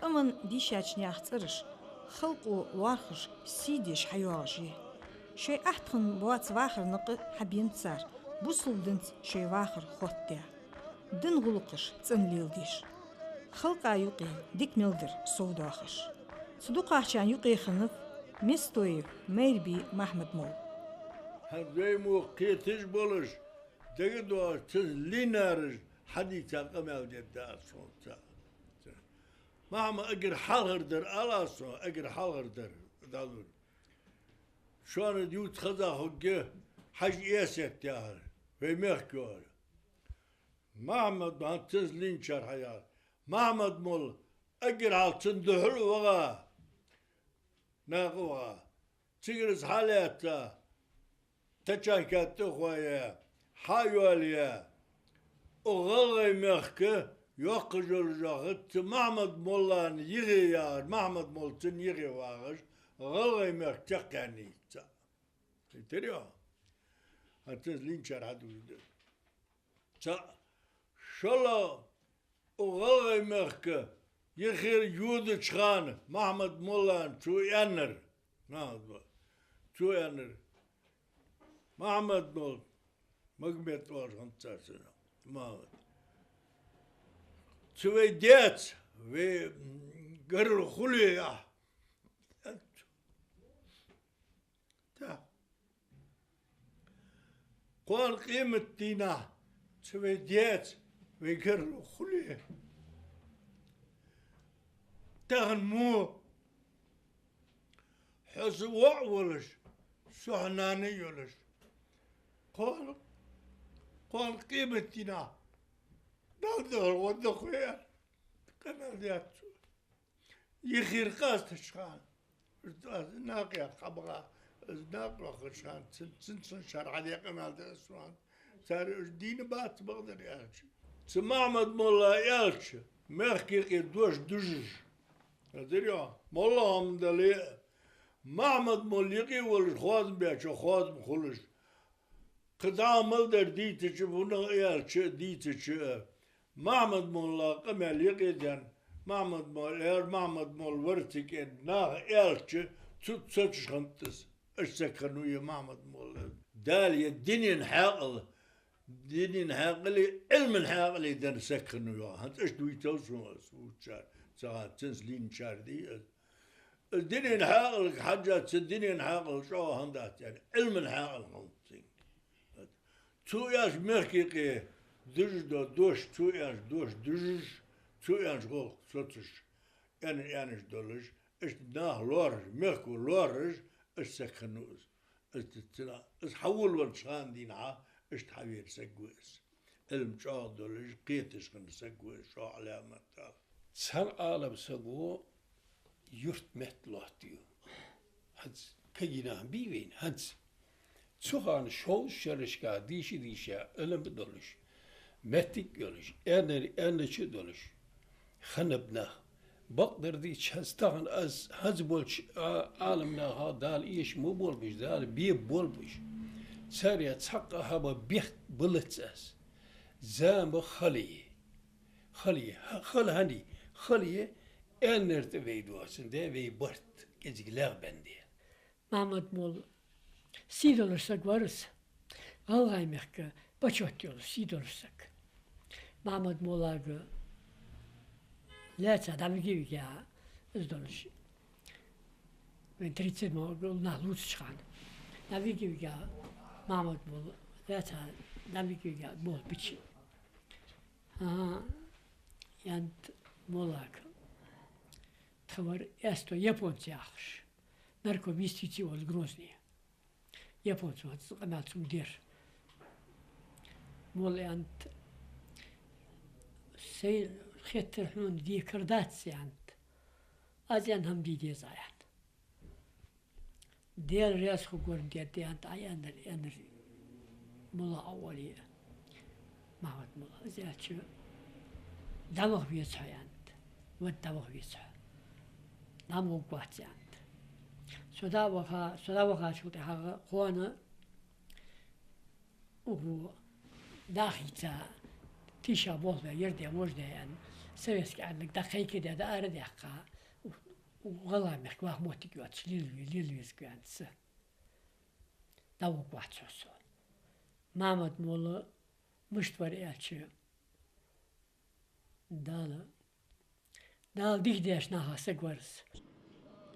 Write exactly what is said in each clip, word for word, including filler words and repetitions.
Къаман дийшача наьха цӀераш халкъо лоархӀаш, сий деш хьайоагӀаш я. Шоай ахьтхан боаца вахара никъ хьабена цар, бусалба динца шоай вахар хоттадаь, дина гӀулакхаш цӀена леладеш, халкъа юкъе дика мел дар совдоахаш. Цу дукхагӀчарна юкъе хиннав Местоев Майрбий Махьмад-молла. ХӀанз вай мо кхеташ болаш, дагадоагӀаш, цун лийнараш хьадийца къамаьл дергда аз шоана цхьа. Махьмад, эггара хьалхара дар ала аз шоана, эггара хьалхара дар, дӀалур. Шоана ювца хеза хургья Хьажий Эсет яхар, вай мехка йоагӀар. Махьмад, хӀанз цунца лийнначар хьаяхар. Махьмад-молла эггара хьалха цунна духьал а ваха, накъа а ваха. Цигара из хьалаьца, тачанка тӀа а хьаяь, хьа а йоалаяь, укх ГӀалгӀай мехка йоккхаш йолаш йола хӀанз цу Махьмад-моллана йиххе яхар, Махьмад-молла цунна йиххе вагӀаш, ГӀалгӀай мехка чакхъяьннай цаӀ. Хетарий хьона? ХӀанз цунца лийнначар хьадувцаргда. ЦаӀ. ШоллагӀа, укх ГӀалгӀай мехка йиххе йодача хана Махьмад-моллана цо аьннар, Махьмад-молла, цо аьннар: Махьмад-молла, Магомет оалаш хиннад цар сина, Махьмад. Цу вай даьца, вай, м, гаргара хуле ахь. Да. Кхоана къематдийнахьа цу вай даьца, вай гаргара хуле, тахан мо хьо са воӀ волаш, со хьа нана а йолаш, кхоана, кхоана къематдийнахьа Далла духьал гӀо дергда хьона, аьнна, къамаьл даьд цо. Йиххе къаьстача хана, из накъа яха хьабаха, из накъа лохача хана, цун, цун, цун шера хьадаь къамаьл да из шоана. Цар уж дийна бац бакъдар аьлча. Цу Махьмад-молла аьлча, мехка юкъе дош дужаш. Хетарий хьона? МоллагӀа хӀама дале а, Махьмад-молла юкъе волаш, хоадам баьчоа хоадам хулаш. Кхы дӀа а мел дар дийцача, вунах аьлча а дийцача а, Махьмад-молла къамаьл юкъе даьнна, Махьмад-молла, ер Махьмад-молла вар цига аьнна, наха аьлча, цу, цу чу хиннад из. Иштта саг хиннав ер Махьмад-молла. Дала ер динен хьаькъал, динен хьаькъалеи Ӏилман хьаькъалеи денна саг хиннав йоах. ХӀанз иштта дувцал сона из, вувцачар, цу хана цунца лийнначар дий из. Из динен хьаькъалга хьежжа, цу динен хьаькъал чӀоагӀа хиннадац аьнна, Ӏилман хьаькъал хиннад цунга. Цо аьннача мехка юкъе дужаш дола дош, цо аьннача дош дужаш, цо аьннача гӀулакха соцаш, аьнна, аьнна долаш, иштта нах лоархӀаш, мехко лоархӀаш, иштта саг хиннав из. Из цу, цу, из хьаволавеннача хана дийнахьа, иштта хьавена саг ва из. Ӏилма чӀоагӀа долаш, кхеташ хинна саг ва из, шо Ӏаламат Ӏа. Цхьан Ӏалам саго юрт-метта лоаттаю. ХӀанз кагий нах бий вайна, хӀанз. Цу хана шовзткъа шерашка дийша-дийша, Ӏилма долаш, моттиг а йолаш, аьннар аьннача а долаш, хиннаб нах. Бакъдар дийцача, хӀанз тахан аз, хӀанз болча, а, Ӏаламнаха Дала эша ма болба уж, Дала бе болба уж. Царех цхьаккха хӀама бехк балац аз. Зама хала я. Хала я. Ха-, хала хӀана я? Хала я, аьннар тӀа вай доацандаь, вай барт кӀезига лаьгӀбеннадаь. Махьмад-молла сий долаш саг вар из, ГӀалгӀай мехка почёт йолаш, сий долаш саг. Махьмад-моллага лаьца дӀавига-вига из долаш, вайна тридцать мо нах лувцача хана, дӀавига-вига Махьмад-молла лаьца дӀавига-вига молла бича. ХӀа, аьннад моллага. Тха вар эсто японца яхаш, нарком юстиции волаш Грозне. Японцо хӀанз къамаьл цунга дер. Молла аьннад: «Сайна хетар хьона декхар дац, — аьннад. — Аз аьнна хӀама де деза», — аьнна. «Даьла раьза хургвар-м дергда, — аьннад, — Ӏа аьннар, аьннар моллагӀа оале а». Махьмад-молла из аьлча: «ДӀаваха веза хьо, — аьннад. — Вада дӀаваха веза хьо. ДӀа ма гӀоргвац, — аьннад. — Со дӀа а ваха, со дӀавахачул тӀехьагӀа кхоана укхо дӀа а хийца, Тийшаболх бе, ер де, вож де аьнна, советски Ӏаьдалга дӀакхайкадаь, дӀаарадаьккха, гӀалгӀай мехка ваха моттиг йоацаш лелаве-, лелавеза ваьннав из. ДӀавугаргвац хьо со. Махьмад-молла мишта вар аьлча, Дала, Дала дика деш наха саг вар из.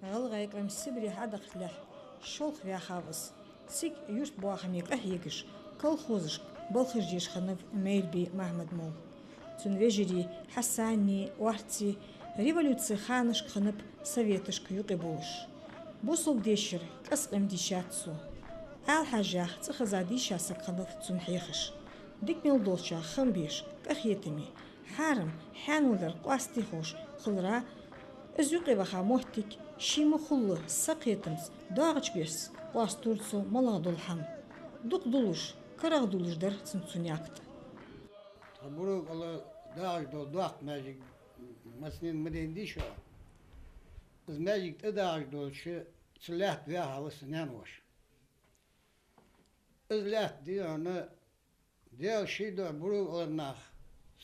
ГӀалгӀай къам Сибрех Ӏодахьийталехь, шолха ваьхав из. Цига юртбоахаме къахьегаш, колхозашка балхаш деш хиннав Майрбий Махьмад-молла. Цун вежарий Хьасани, Орци революце ханашка хиннаб советашка юкъе болаш. Бусалба дешара кӀас къам дийшад цо. Ӏаьла-хьажех цӀихеза дийша саг хиннав цунна хьехаш. Дика мел долчох хам беш, къахетаме, хьарам, хьанал дар къоастаде ховш хиларах, из юкъе ваха моттиг, ший ма хулла сакхетамца, доагӀача бесса къоастадора цо малагӀа дола хӀама. Дукха дуллуш, карагӀдуллуш дар цун цу наькъа тӀа. Тха Буру-КӀала дагӀаш дола доккха маьждиг массанена ма дийна дий шоана. Из маьждиг тӀадагӀаш долча цу лаьтта ваьхав са наьна-воша. Из лаьтта, дий хьона, Даьла ший духьа Буру-КӀалара нах,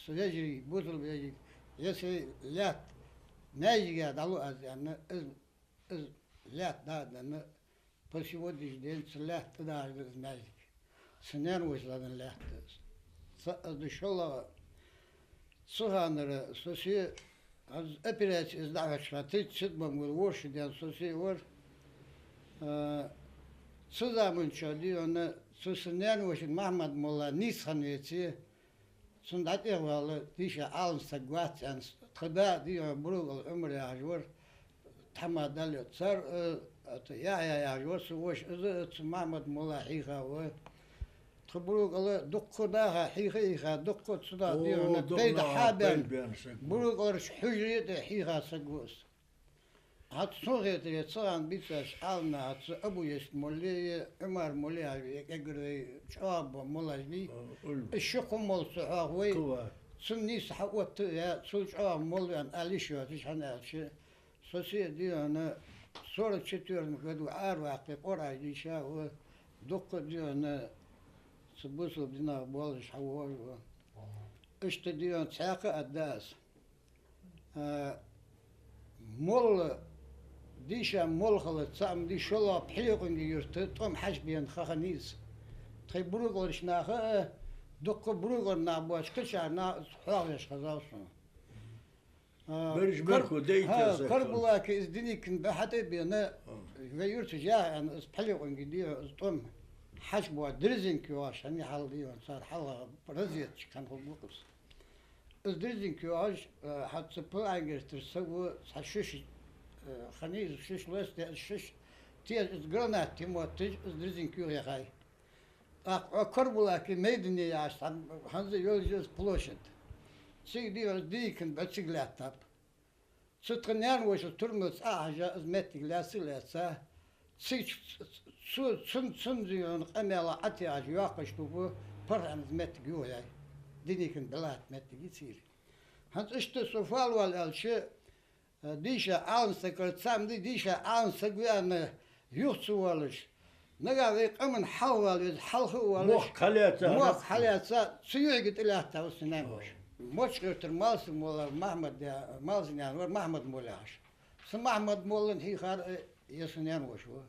са вежарий, бусалба вежарий, е са лаьтта маьждига дӀалу аз аьнна, из, из лаьтта дӀа а денна, по сегодняшний день цу лаьтта тӀадагӀаш да из маьждиг. Са наьна-воша дӀаденна лаьтта да из. Цхьа аз да шоллагӀа. Цу ханара со се, аз операци из дӀахьоча хана, тридцать седьмом году ворхӀ шу даьнна со се вар. Э, цу заман чухь, дий хьона, цу са наьна-вошийга Махьмад-молла нийса хинна веце, цунна дӀатӀехвала дийша Ӏалам саг вац аьнна, тха да, дий хьона, Буру-КӀала Ӏумар яхаш вар, тхьамада ле цар, э, ата Яхьъя яхаш вар са воша, из а цу Махьмад-молла хьийха ва. Тха Буру-КӀала дуккха наха хьийха-хьийха, дуккха цунах, дий хьона, пайда хьабаьнна, Буру-КӀаларча хьужаре тӀа хьийха саг ва из. ХӀанз сона хетаре, цу хана бийцача Ӏаламнаха, цу Абу-Ясин-моллеи, Ӏумар-моллеи яхаш вай эггара вай чӀоагӀа бола моллаш бий. Уж ши-кхо молла цу хьоахавой, цунна нийса хьаотта а ваь, цул чӀоагӀа молла ваьнна ала йиш йоацаш, хӀана аьлча, со се, дий хьона, сорок четвёртом году араваккха, Къуръан дийша а ва, дуккха, дий хьона, цу бусалба динах болаш хьавоагӀаш ва. Иштта, дий хьона, цхьаькха а аргда аз. А, молла, дийша молла хилар цаӀ ма дий, шоллагӀа Пхьилекъонгий-Юрта тӀом хьачубена ха хиннай из. Тхоай Буру-КӀаларча наха а, дуккха Буру-КӀалара нах боацаш, кхычар нах хьоахавеш хезав сона. А, Бераш Кар-, берху дайта хӀа, саг Карабулаке из Деникина бӀу хьатӀа а бена, вай юрта яхьа аьнна, из Пхьилекъонгий, дий хьона, из тӀом хьачубоагӀа, дрезинка йоагӀаш, хӀана хьал, дий хьона, цар хьалха разведчик хинна хургва-кх из. Из дрезинка йоагӀаш, э, хӀанз цу Пхьилекъонгий-Юртара саго цхьа шиш, э, хиннай из, шиш лоацде, из шиш теш, из гранат тӀа мотташ, из дрезинка юха яхай. ТӀаккха Ӏо Карабулаке майдане яхаш, цхьа хӀанз а йолаш я из площадь. Цига, дий хьона, Деникина бӀу цига лаьттаб. Цу тха наьна-вошас турмалца Ӏохьежа, из моттиг лаьца а лаьца, цига цу, цу, цун, цун, дий хьона, къамаьла ӀотӀаяхьаш йоаккхаш тӀа паргӀата из моттиг юхаяьй. Деникина бӀу латта моттиг я цига. ХӀанз иштта со фу ала воалл аьлча, э, дийша Ӏалам саг хилар цаӀ ма дий, дийша Ӏалам саг ва аьнна юха ца воалаш, нагахь вай къаман хьалха вала веза, хьалха а воалаш, мохк хьалаьца, мохк хьалаьца, цу юхьига тӀалаьттав са наьна-воша. Мочкъий-Юртара Малсагнаькъан-молла Махьмад, Малсагнаькъан-молла Махьмад-молла яхаш. Са Махьмад-моллана хьийхар а ер са наьна-воша ва.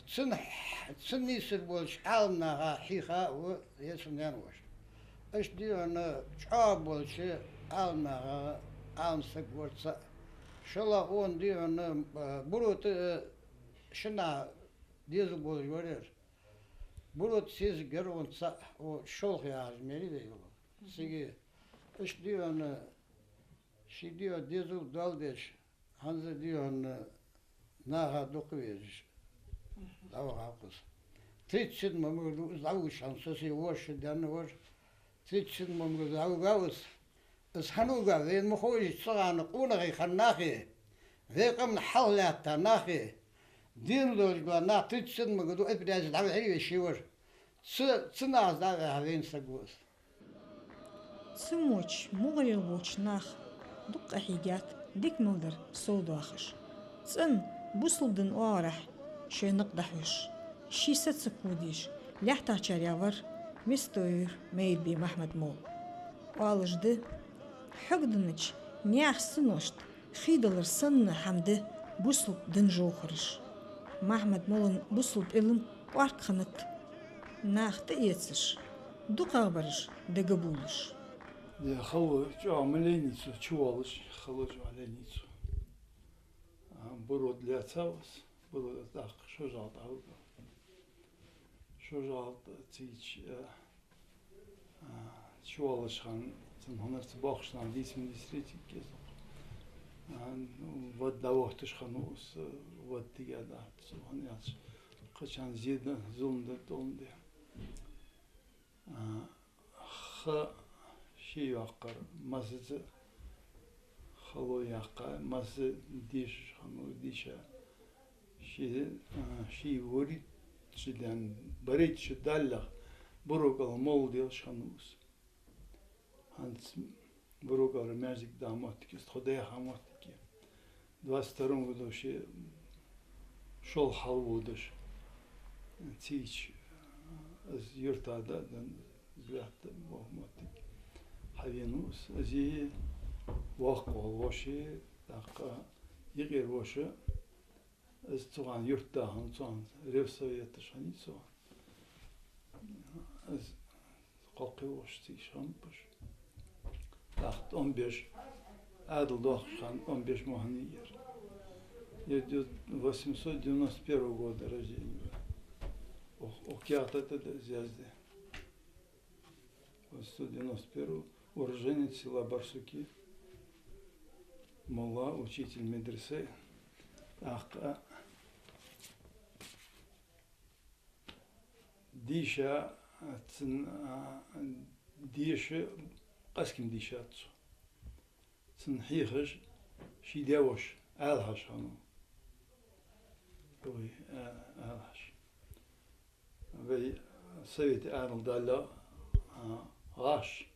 Цун, цун нийсар болча Ӏаламнаха хьийха а ва ер са наьна-воша. Иштта, дий хьона, чӀоагӀа болча Ӏаламнаха Ӏалам саг вар цаӀ. ШоллагӀа, дий хьона, Буро тӀа, э, шин наха дезал болаш вар ер. Буро тӀа сесаг яр цаӀ, о, Шолха яхаш мери вай йола. Цига, иштта, дий хьона, ший, дий хьона, дезал дола деш, хӀанз а, дий хьона, наха дукха везаш дӀавахав-кх из. Тридцать седьмом году из дӀавугаш хана со се ворхӀ шу даьнна вар. Тридцать седьмом году дӀавугав из. Из хӀана вугав, вайна ма ховий, цу хана къонахий хинна нахи, вай къаман хьалха лаьтта нахи, денал долаш бола нах тридцать седьмом году операци дӀавихьар вай ши вар. Цу, цу нахаца дӀавихьа вайна саг ва из. Цу моча мугӀарера болча наха дукха къахьийгад, дика мел дар совдоахаш. ЦӀена бусалба дина оагӀорахьа шоай никъ дӀахьош, ший са ца кхувдеш, лаьттачарех вар Местоев Майрбий Махьмад-молла. оалаш да. Хьогденача наьха синошта хий далар санна хӀама да бусалба дина жовхӀараш. Махьмад-моллан бусалба Ӏилма кӀоарга хиннад. Нах тӀаэцаш, дукхагӀбараш дагабувлаш. Е хало чӀоагӀа ма лайнай цо, чувоалаш, хало чӀоагӀа лайнай цо. А, Буро тӀа лаьцав из, Буро тӀа тӀаккха Шожагӏате хьавига. Шожагӏате цига, а, а, чувоалаш хиннав, цун хьанарца бохкаш нах дийцаман дисрици кӀезиг. А, ну, вад дӀавохийташ хиннав из, вад тига дац цо, хӀана аьлча кхычарна зе даь, зулам даь, тӀом даь. А, ха ший йоаккхар, массаза хало яьккхай, масса дешаш хиннав из, дийша. Ший, а, ший вурийтта шу даьнна, барайтта шу даллалехь, Буро кӀал молла делаш хиннав из. ХӀанз Буро кӀалара маьждиг да моттиг, из тхо даьха моттиг я. Двадцать втором году ше шолха хьалводаш, цига, из юрта да, дан, из лаьтта боху моттиг хьавенав из. Из воккхагӀа волаш, тӀаккха юкъера воша, из цу хана юртда хиннав, цу хана ревсоветаш хиннай цу хана. Из кхоккхе воша цига хиннаб уж. ТӀаккха тӀом беш, Ӏаьдал доаккхаш хана тӀом беш мо хиннай ер. Ер дев-, восемьсот девяносто первого года рождения. Ох, ох, каьхата тӀа да из яздаь. Восемьсот девяносто первый, уроженец села Барсуки, молла, учитель медресе. ТӀаккха дийша, а, цун, а, деша, къаьстта дийшад цо. Цун хьехаш ший даь-воша Ӏаьла-Хьажа хиннав. Ой, а, Ӏаьла-Хьажа. Вай Совете Ӏаьдал даллалехь, а, гӀаш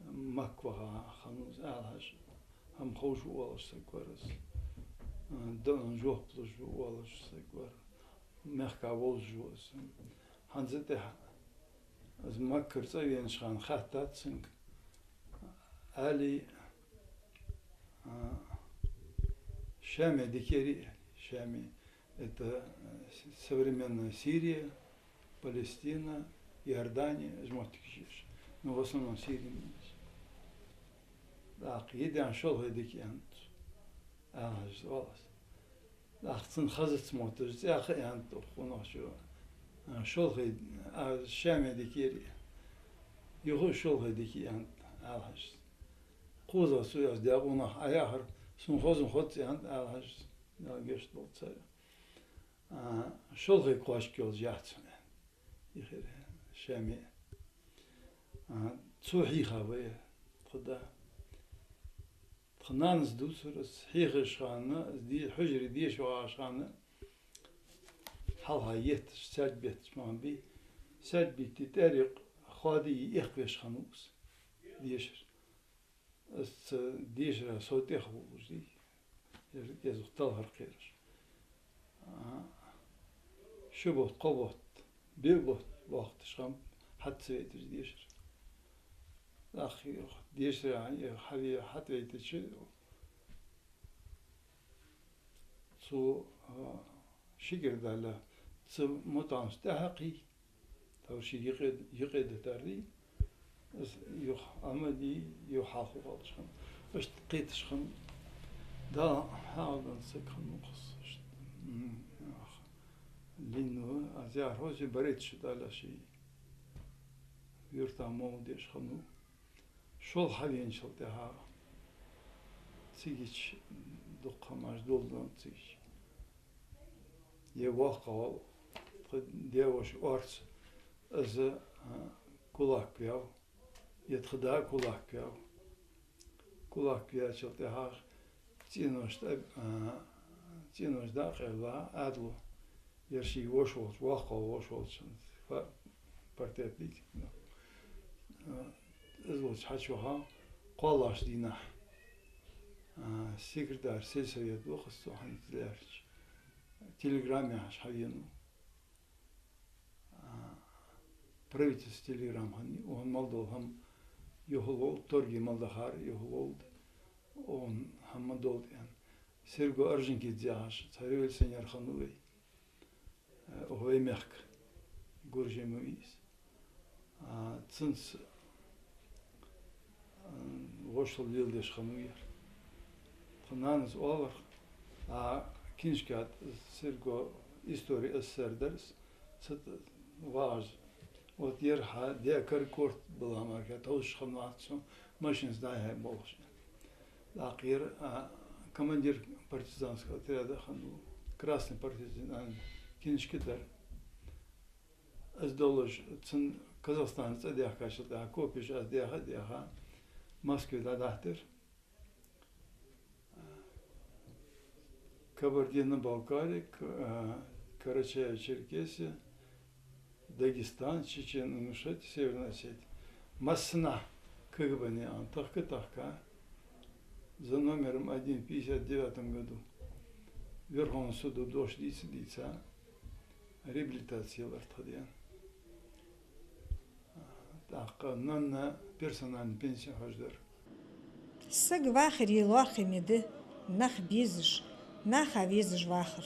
Макка ваха хиннав из Ӏаьла-Хьажа. ХӀама ховш ва оалаш саг вар из. А, даьна жоп луш ва оалаш саг вар. Мехка волаш ва из. ХӀанз тӀехьа из Маккара цӀавенача хана хаьттад цунга. Ӏаьлий, а, Шаме дикаярий, Шаме, это, э, с-, современная Сирия, Палестина, Иордания, из моттигаш я уж. Ну, в основном Сирия. ТӀаккха е даьнна шолхе дика я, аьннад цо. Ӏаьла-Хьажас оалаш. ТӀаккха цунна хазац мотташ, цӀаьхха аьннад укх къонахчо. А, шолхе, а, Шаме дикаярий. Юха шолхе дика я, аьннад Ӏаьла-Хьажас. КхозагӀа цо яхар, даь къонах Ӏа яхар, сона хоза ма ховц, аьннад Ӏаьла-Хьажас. Даьла гешт долда царна. А, шолхе кхоачаш йолаш яц хьона, аьннад. Ихир Шаме. А, цо хьийхав вай, тха да. Тха нанас дувцар из, хьехаш хана, из де-, хьужаре деша вагӀаш хана, хьалха етташ, саьрда бетташ ма хиннабий, саьрда бетте тӀера юкъ хоадае эккхавеш хиннав из дешар. Из цу дешара сов тӀехвувлаш дий, ер кӀезиг талхара кхераш. А, ши бутт, кхо бутт, биъ бутт вахийташ хиннаб, хьатӀавайташ дешар. ТӀаккха дешара хьаве-, хьатӀавайтача, цо, а, ши кӀира даллалехь, цу мутӀахьамашта тӀехьа кхий, тхьовра ший юкъе, юкъе дитар дий, из юха Ӏомаде, юха хьалхагӀа гӀолаш хиннав. Иштта кхеташ хиннав. Дала хьагӀ денна саг хиннав-кх из, иштта. М, ах, лийннав, аз яхар хоза, барайтта шу даллалехь ший юрта молла деш хиннав. Шолха хьавеначул тӀехьагӀа, цигача дукха хӀамаш долаш да цигача. Е воккхагӀа вола тха даь-воша орц, из, а, кулак ваьв, е тха да кулак ваьв. Кулак ваьчул тӀехьагӀа цӀеношта, а, цӀеношта дӀа а къайла, Ӏаьдало, ер ший воша волча, воккхагӀа воша волча, па-, портрет дийцар, ну. А, из волча хьачувахав кхоалагӀча дийнахьа. А, секретарь сельсовета ва-кх из цу хана лаьрхӀача. Телеграмма яхаш хьавенав. А, правительства телеграмма хиннай, укхун мел дола хӀама Юхалол торги мел дахар, юхалол он хӀама долда аьнна. Серго Орджоникидзе яхаш цхьа революционер хиннав вай. Э, укх вай мехка гуржий ма вий из. А, цунца, а, вошал леладеш хиннав ер. Тха нанас оалар, а, книжка тӀа Серго история СССР дар из, цу тӀа вагӀаш. Вот ер хьа даь кара корта балха мара товсаш хиннавац сона, машинаца дӀа-хьа болхаш. ТӀаккха ер, а, командир партизанского отряда хиннав, красный партизан аьнна книжка дар. Из долаш, цун Казахстане цӀадаьхкачул тӀехьагӀа копеш аз даьха а даьха, Москве дӀадахьийтар. Кабардино-Балкария, К-, а, Карачаево-Черкесия, Дагестан, Чечено-Ингушетия, Северная Осетия. Массанахьа КГБ-не аьнна тахка-тахка, за номером один в пятьдесят девятом году Верховный судо дош дийца-дийца, реабилитаци елар тха даьна. ТӀаккха нанна персональни пенси хьожадар. Саг вахаре лоархӀаме да, нах безаш, наха везаш вахар.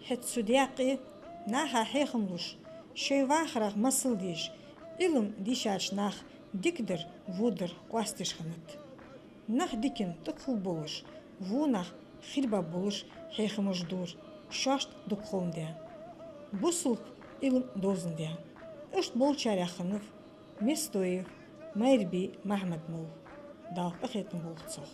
ХӀаьта цу даькъе наха хьехам луш, шоай вахарах масал деш, Ӏилма дийшача наха дикадар, водар къоастадеш хиннад. Нах дикан тӀакхувл болаш, вонах хирба болаш хьехамаш дора, шоашта дукха ховндаь. Бусалба Ӏилма довзандаь. Иштта болчарех хиннав Местоев Майрбий Махьмад-молла, Дала къахетам болба цох.